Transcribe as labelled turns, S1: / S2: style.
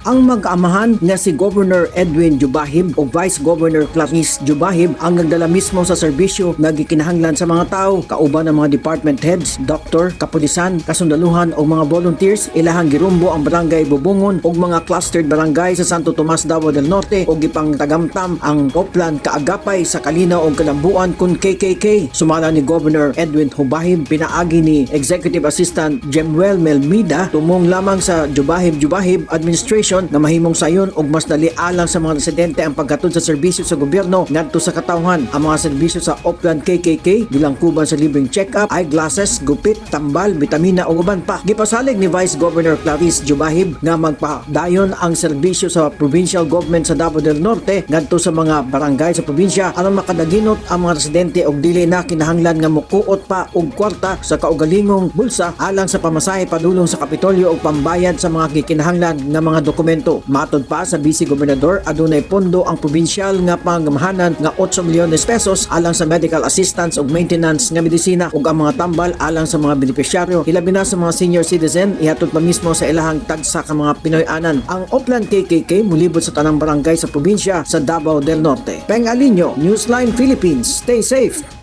S1: Ang mag-amahan nga si Governor Edwin Jubahib o Vice Governor Clarice Jubahib ang nagdala mismo sa serbisyo nga gikinahanglan sa mga tao, kauban ang mga department heads, doktor, kapulisan, kasundaluhan o mga volunteers. Ilahang girumbo ang Barangay Bubungon ug mga clustered barangay sa Santo Tomas, Davao del Norte ug gipangtagamtam ang Oplan Kaagapay sa Kalinaw ug Kalambuan kun KKK. Sumala ni Governor Edwin Jubahib, pinaagi ni Executive Assistant Jemuel Melmida, tumong lamang sa Jubahib Jubahib Administration nga mahimong sayon og mas dali alang sa mga residente ang paghatod sa serbisyo sa gobyerno ngadto sa katawhan. Ang mga serbisyo sa Oplan KKK gilangkuban sa libreng check-up, eyeglasses, gupit, tambal, bitamina ug uban pa. Gipasalig ni Vice Governor Clarice Jubahib nga magpadayon ang serbisyo sa provincial government sa Davao del Norte ngadto sa mga barangay sa probinsya aron makadaginot ang mga residente og dili na kinahanglan nga mukuot pa og kwarta sa kaugalingong bulsa alang sa pamasahe padulong sa Kapitolyo o pambayad sa mga gikinahanglan nga mga dokumento. Matod pa sa Vice Gobernador, adunay pondo ang probinsyal nga pangamahanan nga 8 milyones pesos alang sa medical assistance ug maintenance nga medisina, ug ang mga tambal alang sa mga benepisyaryo, hilabi na sa mga senior citizen, ihatod pa mismo sa ilahang tagsa ka mga Pinoy-anan. Ang Oplan KKK mulibot sa tanang barangay sa probinsya sa Davao del Norte. Peng Alinio, Newsline Philippines. Stay safe.